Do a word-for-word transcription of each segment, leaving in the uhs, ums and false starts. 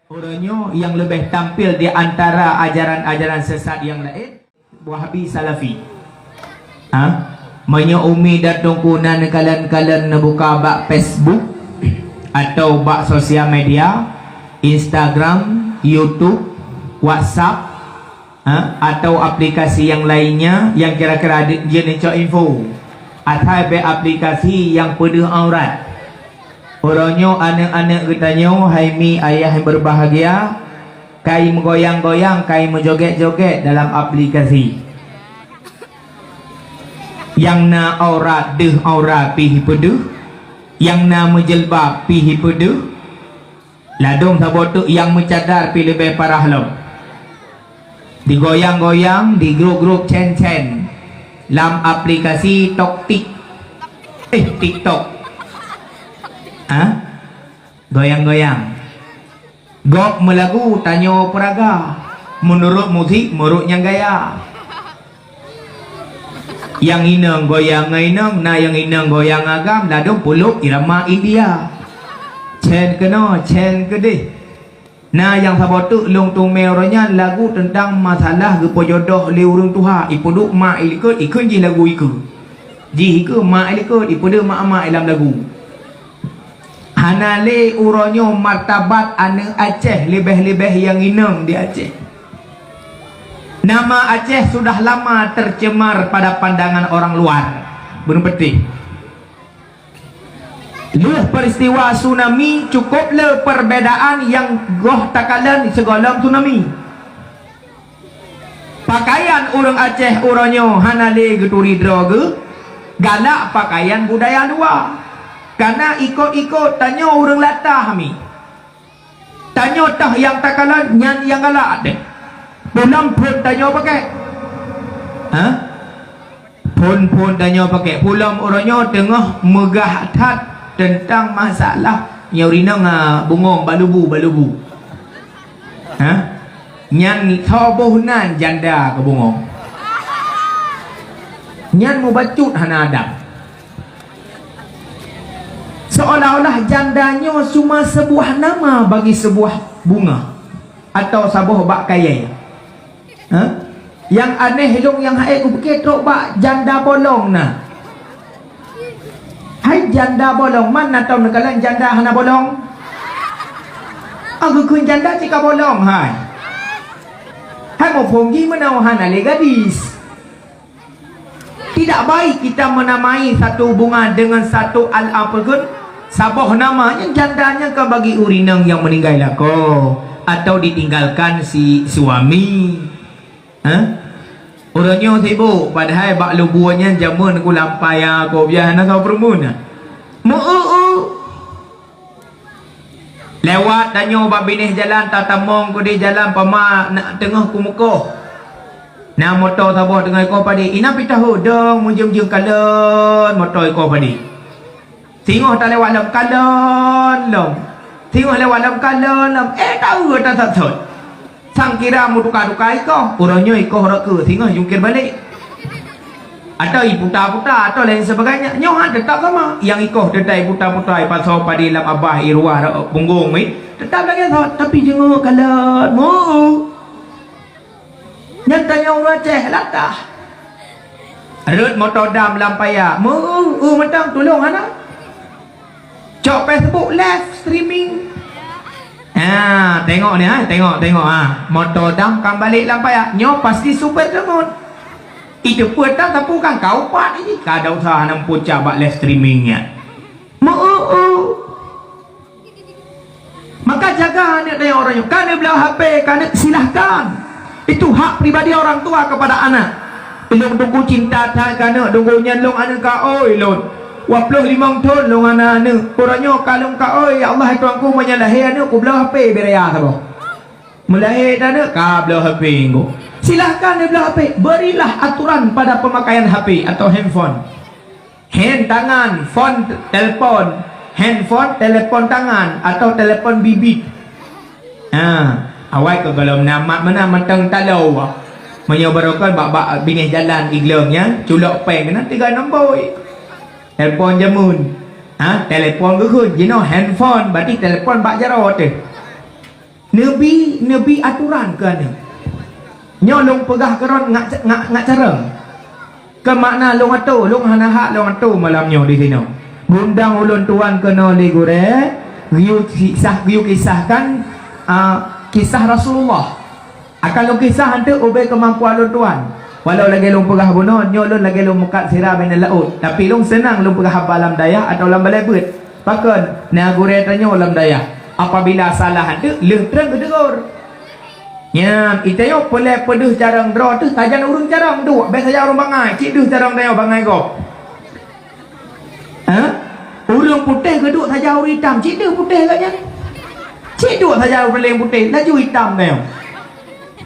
Uroe nyoe nyang leubeh tampil di antara ajaran-ajaran sesat nyang laén, Wahabi Salafi. Ha? Meunyoe umi dan teungku na neukalon-kalon neubuka bak Facebook atau bak sosial media, Instagram, YouTube, WhatsApp, ha, atau aplikasi nyang lainnya nyang kira-kira di-, jeuet neucok info. Asai bék aplikasi nyang peudeuh aurat. Uroe nyoe aneuk-aneuk geutanyoe, hai mi ayah nyang berbahagia, kai meugoyang-goyang, kai meujogét-jogét dalam aplikasi. Nyang na aurat deuh aurat pih peudeuh, nyang na meujilbab pih peudeuh, ladôm saboh teuk nyang meucadar pih leubeh parah lom. Digoyang-goyang di grup-grup cen-cen lam aplikasi Toktik. Eh, TikTok. Ha? Goyang-goyang. Gob meulagu tanyoe peuraga. Meunurot musik, meunurot nyang gaya. Nyang inong goyang ngon inong, na nyang inong goyang agam, ladôm pulop irama India. Cen keunoe, cen keudeh. Na nyang saboh teuk lôn teumé uroe nyan lagu teuntang masalah geupeujodoh lé ureuëng tuha, ipeuduek mak i likot, ikheun jih lagu ikeue. Jih ikeue mak i likot, ipeudeuh mak-mak i lam lagu. Hana lé uroe nyoe martabat aneuk Aceh leubeh-leubeh nyang inong di Aceh. Nama Aceh sudah lama tercemar pada pandangan orang luar. Beuneupeuteh. Lheueh peristiwa tsunami, cukup le perbedaan nyang goh takalon sigohlom tsunami. Pakaian ureuëng Aceh uroe nyoe hana lé geuturi droe geuh, galak pakaian budaya luwa. Kana ikot-ikot tanyoe ureuëng latah mi. Tanyoe tah nyang takalon nyan nyang galak deh. Pulang phon tanyoe pakai. Ha? Phon-phon tanyoe pakai. Pulang uroe nyoe teungoh meugah that teuntang masalah nyoe rinong, ah, bungong balubu-balubu. Ha? Nyan soboh nan janda keu bungong. Nyan mubacut hana adab. Seolah-olah janda nyoe cuma sebuah nama bagi sebuah bunga atau saboh bak kayèe. Ha? Nyang aneh lôn nyang hai kupike trok bak janda bolong na. Hai janda bolong, man na tom neukalon janda hana bolong? Aku kheun janda cit ka bolong hai. Hai muphom jih meunoe hana lé gadis. Tidak baik kita menamai satu bunga dengan satu al-, apa kheun, saboh nama nyang janda nyan ka bagi ureuëng inong nyang meuninggai lakoe atau ditinggalkan si suami. Ha? Ureuëng nyoe sibuk, padahai bak lubue nyan jameun ku lampai aku biasa na kau peureumeun. Meu-eu-eu. Lewat tanyoe bak binéh jalan, tatamong keudeh jalan pama na teungoh kumeukoh. Na moto saboh teungoh ikoh padé, inan pih tahu dong meujeuem-jeuem kalon moto ikoh padé. Singoh talewat lom kalon lom. Singoh lewat lom kalon lom. Eh, tahu tasot-sot. Sang kira meutuka-tuka ikoh, uroe nyoe ikoh rot keu singoh jungkir balek. Atau iputa-puta atau lain sebagainya. Nyoe han teutap sama. Nyang ikoh teutap iputa-puta, ipasoe padé lam abah, iruwah rot punggong mi, teutap lagèe sot, tapi jeuet kalon. Mu. Nyan tanyoe ureuëng Aceh latah. Rot moto dam lam paya. Mu, u mantong tulông hana. Cok Facebook live streaming. Ha, tengok ni ha, tengok, tengok ha. Moto dam kan balik lam paya. Nyoe pasti super teumon. Itu pun tak tepu kan kau pat ini. Kada usah hana pucak bak live streaming nyan. Meu-eu-eu. Maka jaga aneuk tanyoe uroe nyoe. Ka neubloe H P, ka neuk silahkan. Itu hak pribadi orang tua kepada anak. Ilôn teungku cinta that keu aneuk, teungku nyan lôn aneuk ka oi lôn. Dua ploh limong thon lôn hana aneuk. Uroe nyoe ka lôn ka oi, ya Allah, ya Tuhanku, meunyoe lahé aneuk kubloe H P beuraya saboh. Meulahé aneuk ka bloe H P ngku. Silahkan neubloe H P, berilah aturan pada pemakaian H P atau handphone. Hand tangan, phone telepon, handphone telepon tangan atau telepon bibit. Ha, awai keu gohlom na mak meunan mantong talo. Meunyoe barokon bak, bak binéh jalan iglong nyan, culok péng keunan tiga nombor. Telepon jameun. Ha, telepon geukheun, jinoe handphone, berarti telepon bak jaroe teuh. Neubi, neubi aturan keu aneuk. Nyoe lôn peugah keudroe ngat, ngat, ngat carông. Keu makna lôn atô, lôn hana hak lôn atô malam nyoe di sinoe. Geuundang ulôn tuan keunoe lé gurée, geuyue kisah, geuyue kisahkan, a, kisah Rasulullah. Akan lôn kisah eunteuk ubé keumampuan lôn tuan. Walau lagée lôn peugah bunoe, nyoe lôn lagée lôn meukat sira binéh laôt, tapi lôn seunang lôn peugah haba lam dayah atawa lam balée beuet. Pakon, na gurée tanyoe lam dayah, apabila salah eunteuk, lheueh treuk geutegur. Nyan, i tanyoe peulée peudeuh carông droe teuh tajan ureuëng carông duek, bèk sajan ureuëng bangai, cit deuh carông tanyoe bangai gob. Ha? Ureuëng putéh geuduek sajan ureuëng itam, cit deuh putéh geuh nyan. Cit duek sajan ureuëng putéh, laju itam tanyoe.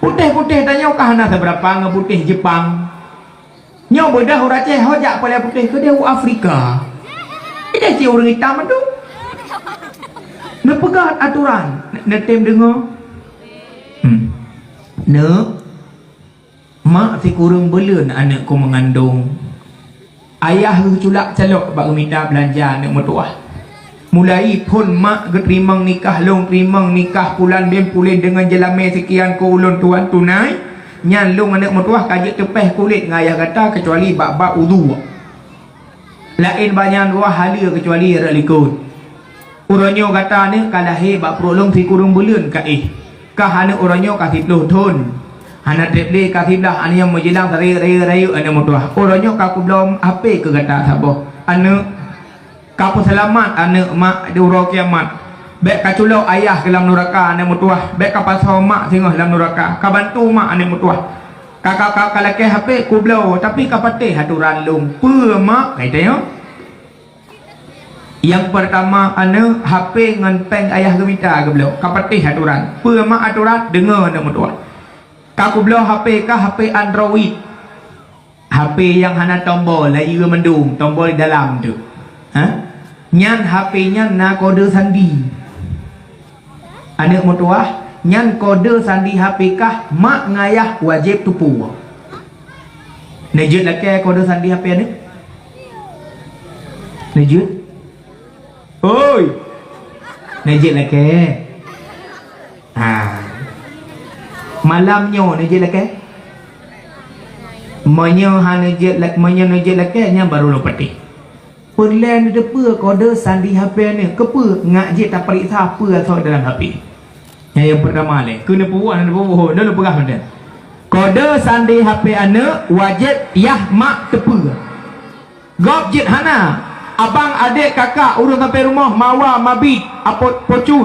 Putéh-putéh tanyoe ka hana seberapa ngon putéh Jepang. Nyoe beudah ureuëng Aceh ho jak palai putéh keudeh u Afrika. Ideh cit ureuëng itam mandum. Neupeugah aturan, ne-, neutem deungoe. Hmm. Neuk, mak sikureueng buleuen aneuk ku meungandong. Ayah geuculak calok bak geumita beulanja aneuk meutuwah. Mulai phon mak geuteurimong nikah lôn, teurimong nikah pulan bim pulen deungon jeulamé sikian keu ulôn tuan tunai, nyan lôn aneuk meutuwah ka jeuet teupéh kulét ngon ayah gata keucuali bak-bak udhu. Laén banyan ruah haleue keucuali rot likot. Uroe nyoe gata aneuk ka lahé bak pruet lôn sikureueng buleuen ka éh. Kah aneuk uroe nyoe ka siplôh thon. Hana treb lé ka siblaih aneuk nyang meujilang rayeuk-rayeuk aneuk meutuwah. Uroe nyoe ka kubloe H P keu gata saboh. Aneuk, ka peuseulamat aneuk mak di uroe kiamat. Bèk ka culok ayah keu lam nuraka aneuk meutuwah. Bèk ka pasoe mak singoh lam nuraka. Ka bantu mak aneuk meutuwah. Ka, ka, ka, ka lakèe H P kubloe, tapi ka patéh aturan lôn. Peue mak? Ka itanyong. Nyang peurtama aneuk, H P ngon péng ayah geumita geubloe. Ka patéh aturan. Peue mak aturan? Deungoe aneuk meutuwah. Ka kubloe H P kah, H P Android. H P nyang hana tombol, layeue mandum, tombol di dalam tu. Ha? Nyan H P nyan na kode sandi. Aneuk meutuwah, nyan kode sandi H P kah mak ngon ayah wajéb teupeue. Neujeuet lakèe kode sandi H P aneuk? Neujeuet? Oi! Neujeuet lakèe? Ha. Malam nyoe neujeuet lakèe? Meunyoe hana jeuet la-, meunyoe neujeuet lakèe, nyan barô lôn patéh. Peureulèe neuteupeue kode sandi H P aneuk, keupeue ngak jeuet tapeuriksa peue asoe dalam H P. Nyan nyang peurtama lé, keu neupeubuet hana neupeubuet, lôn peugah mantong. Kode sandi H P aneuk wajéb yah mak teupeue. Gob jeuet hana, abang, adék, kakak, ureueng sampoe rumoh, mawa, mabiet, apot, pocut,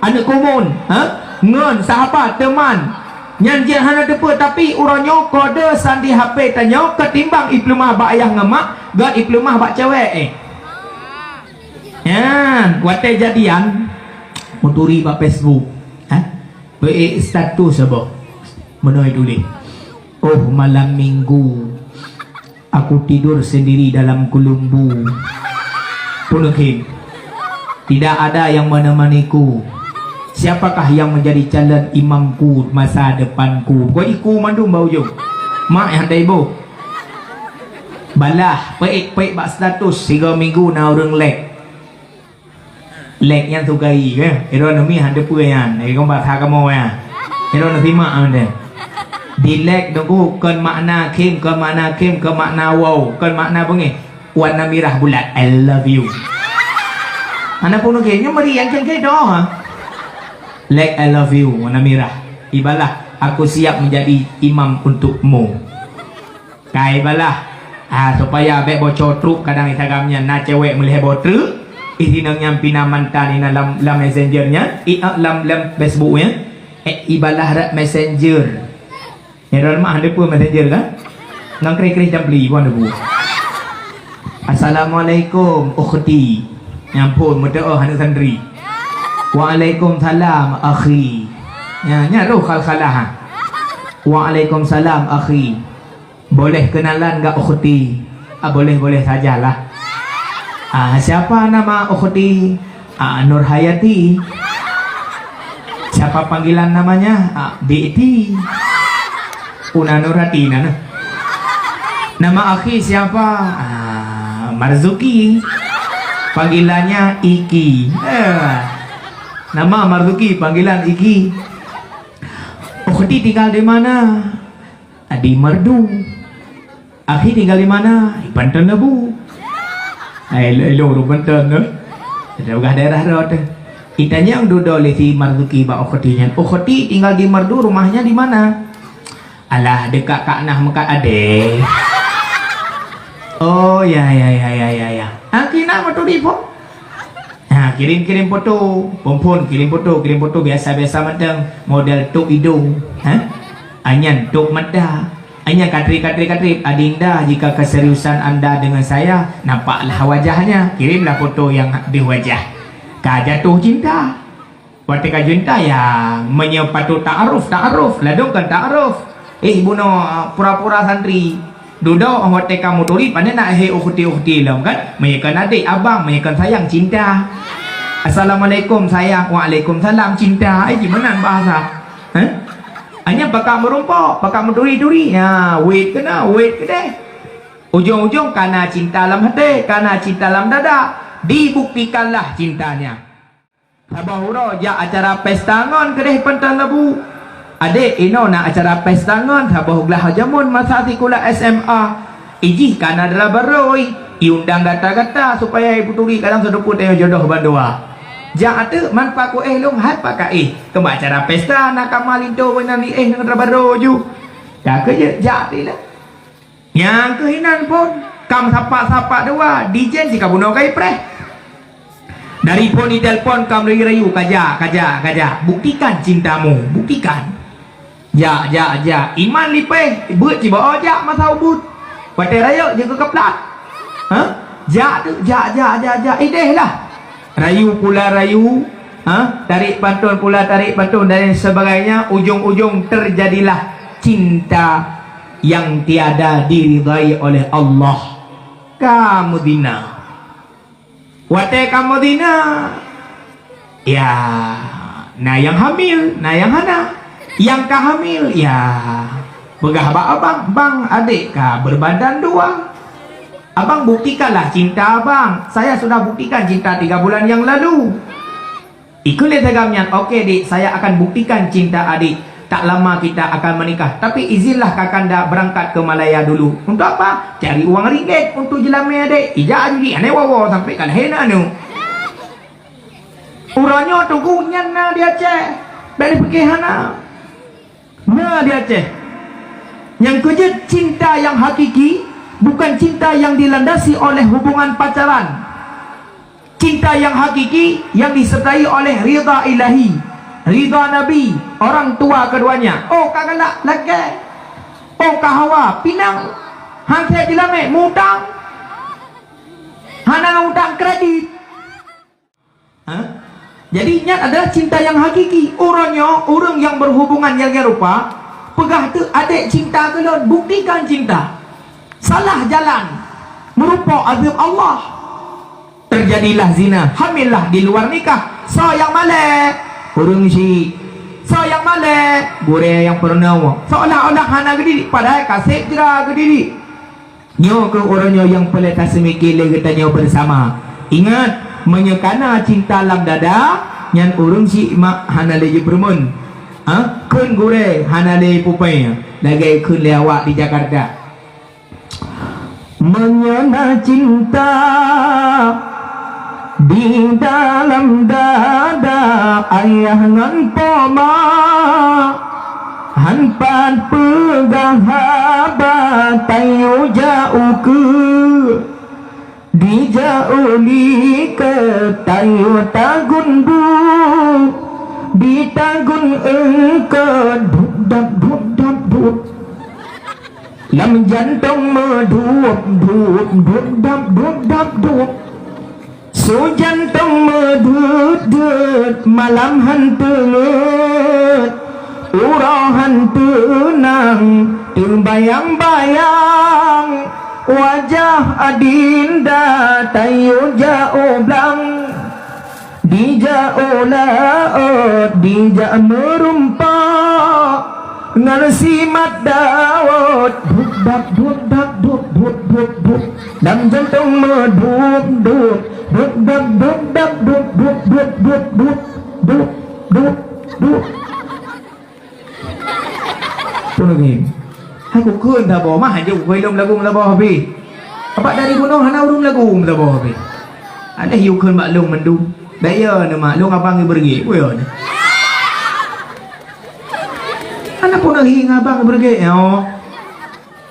aneuk kumuen, ha? Ngon sahabat, teuman. Nyan jeuet hana teupeue, tapi uroe nyoe kode sandi H P tanyoe keutimbang ipeuleumah bak ayah ngon mak, göt ipeuleumah bak cewek, eh. Nyan, watèe jadian, meuturi bak Facebook, ha? Beu status saboh. Meunoe tuléh, "Oh, malam minggu, aku tidur sendiri dalam keulumbu." Peue neukheun, "Tidak ada yang menemaniku. Siapakah yang menjadi calon imamku masa depanku?" Pokok iku mandum bak ujong. Mak nyang hana iboh. Balah, peuék-peuék bak status, sigoe minggu na ureueng like. Like nyan sukai, eh. Iro nami hana peue nyan. Eh, kong bahasa kamoe nyan. Iro na simak nyan deh. Di like deungoe kon makna khém, kon makna khém, kon makna wow, kon makna beungéh. Warna mirah bulat, I love you. Hana pun oke, nyan meri yang kém-kém doh, ha. Like I love you, warna mirah. Ibalah, aku siap menjadi imam untukmu. Kai balah. Ah, supaya bèk bocor trok kadang Instagram nyan na cewek meulhèe boh treuk. Ih, inong nyan pih na mantan inan lam, lam messenger nyan. Ih, ah, lam, lam Facebook nyan. Eh, ibalah rak messenger. Nyan dalam mah ada pun messenger kan? Nang kreh-kreh jam beli pun ada bu. "Assalamualaikum, ukhti." Nyampun, meudoa aneuk santri. "Waalaikumsalam, akhi." Nya, nya roh khalkhalah, ha. "Waalaikumsalam, akhi." "Boleh kenalan nggak, ukhti?" "Ah, boleh-boleh sajalah." "Ah, siapa nama ukhti?" "Ah, Nurhayati." "Siapa panggilan namanya?" "Ah, Bikti." "Una Nurhati nana." "Nama akhi siapa?" "Ah, Marzuki." "Panggilannya Iki." Eh. Nama Marzuki, panggilan Iki. Ukhti tinggal di mana? Di Merdu. Akhi tinggal di mana? Di Panton Lebu. Hai, elo-elo ureueng Panton tu. Sudah peugah daerah rot. Itanyong dudoe lé si Marzuki bak ukhti nyan. Ukhti tinggal di Merdu, rumahnya di mana? Alah, dekat Kak Nah meukat adé. Oh, ya, ya, ya, ya, ya, ya. Angki na foto di phon. Ha, kirim-kirim foto. Phon-phon, kirim foto, kirim foto biasa-biasa mantong. Model tok idong. Ha? Anyan tok mata. Anyan katrip, katrip, katrip. Adinda, jika keseriusan anda dengan saya, nampaklah wajahnya. Kirimlah foto yang di wajah. Ka jatuh cinta. Watée ka cinta, ya, meunyoe patôt ta'aruf, ta'aruf, ladôm kan ta'aruf. Eh, bunoe pura-pura santri. Dudoe watée ka meuturi, pane na he ukhti-ukhti lom kan? Meunyoe kan adék, abang, meunyoe kan sayang, cinta. Assalamualaikum, sayang. Waalaikumsalam, cinta. Eh, gimana bahasa? Hah? Hanya pakat meurumpok, pakat meuturi-turi. Ya, wait kena, wait kedeh. Ujong-ujong kana cinta lam hati, kana cinta lam dada. Dibuktikanlah cintanya. Saboh uroe jak acara pesta ngon keudeh Panton Lebu. Adék, inoe na acara pesta ngon saboh glah jameun masa sikula S M A. Ijih kana dara barô, iundang gata-gata supaya ipeuturi kadang seudeukôt tanyoe jodoh bandua. Jak ateueh man paku éh lôn hai paka éh. Keubah acara pesta na kama linto beunan di éh ngon dara barô ju. Ka keujeuet jak tila. Nyang keuh inan phon, kam sapak-sapak dua, dijen sikabunoe kai preh. Dari phon itelpon kam rayu-rayu, "Kajak, kajak, kajak, buktikan cintamu, buktikan." Jak, jak, jak. Iman lipéh, beuet cibao jak masa ubit. Watée rayeuk jeuet keu keuplat. Ha? Jak tu, jak, jak, jak, jak. Ideh lah. Rayu pula rayu, ha? Tarik pantun pula tarik pantun dan lain sebagainya. Ujung-ujung terjadilah cinta yang tiada diridhai oleh Allah. Ka meuzina. Watée ka meuzina, ya, na nyang hamil, na nyang hana. Nyang ka hamil, ya, peugah bak abang, "Bang, adék ka berbadan dua. Abang, buktikanlah cinta abang. Saya sudah buktikan cinta tiga bulan yang lalu." Ikheun lé si agam nyan, "Oke, Dik, saya akan buktikan cinta adik. Tak lama kita akan menikah. Tapi izinlah kakanda berangkat ke Malaya dulu." "Untuk apa?" "Cari uang ringgit untuk jelamé adék." Ijak judi, aneuk woe-woe sampai ka lahé na aneuk. Uroe nyoe teungku nyan na di Aceh. Bèk dipike hana. Na di Aceh. Nyang keujeuet, cinta yang hakiki bukan cinta yang dilandasi oleh hubungan pacaran. Cinta yang hakiki yang disertai oleh ridha ilahi, ridha Nabi, orang tua keduanya. Oh, ka galak, lakèe. Oh, ka hawa, pinang. Han sép jilamé, mutang. Hana utang kredit. Ha? Jadi, nyan adalah cinta yang hakiki. Uroe nyoe, ureueng nyang berhubungan nyang lagèe rupa, peugah teuk, "Adék, cinta keu lôn, buktikan cinta." Salah jalan, meurupok azab Allah. Terjadilah zina, hamillah di luar nikah. Soe nyang malèe? Ureueng syik. Soe nyang malèe? Gurèe nyang peurunoe. Seolah-olah hana geudidik, padahai ka sép jra geudidik. Nyoe kheueh uroe nyoe nyang peureulèe taseumiké lé geutanyoe beusama. Ingat, meunyoe kana cinta lam dada, nyan ureueng syik mak hana lé jipeurumeun. Ha? Kheun gurèe hana lé pupèe, lagèe kheun lé awak di Jakarta. Meunyoe na cinta di dalam dada ayah ngon poma, han pat peugah haba, tayue jak ukeue. Dijak u likot tayue tagun bu, ditagun eungkôt, dup dap, dup dap, dup. Lam jantông meudup-dup, dup dap, dup dap, dup. Su jantông meudeut-deut, malam han teungeut, uroe han teunang, teubayang-bayang wajah adinda, tayue jak u blang. Dijak u laôt, dijak meurumpok, ngon simat dawôt. Dup dap, dup dap, dup, dup, dup, dup. Lam jantông meudup-dup. Dup dap, dup dap, dup, dup, dup, dup, dup. Duh, duh, duh. Peue lagèe? Hai kukheun saboh, mah jeuet kukheun lom lagu meusaboh habéh. Abak dari bunoe hana ureueng lagu meusaboh habéh. Adak yue kheun bak lôn mandum. Bèk yo neuh mak, lôn abang ibeureuguek, peue yo neuh? Hana peue neuh hi ngon abang ibeureuguek nyoe.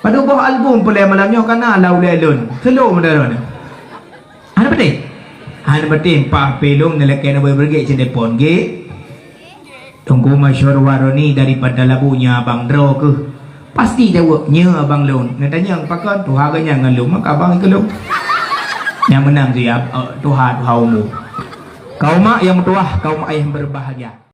Padub boh album peureulèe malam nyoe ka na lam ulèe lôn. Seulom droeneuh. Hana patéh? Hana patéh, pah P lôn neulakèe neubeureuguek cit telepon gèt. Teungku Masyhur Waroni daripada Labu nyoe abang droe keuh. Pasti jaweueb, nyoe abang lôn. Neutanyong pakon, tuha geuh nyan ngon lôn, maka abang keu lôn. Nyang meunang tu ya, eh, tuha, tuha umu. Kaum mak nyang meutuwah, kaum ayah berbahagia.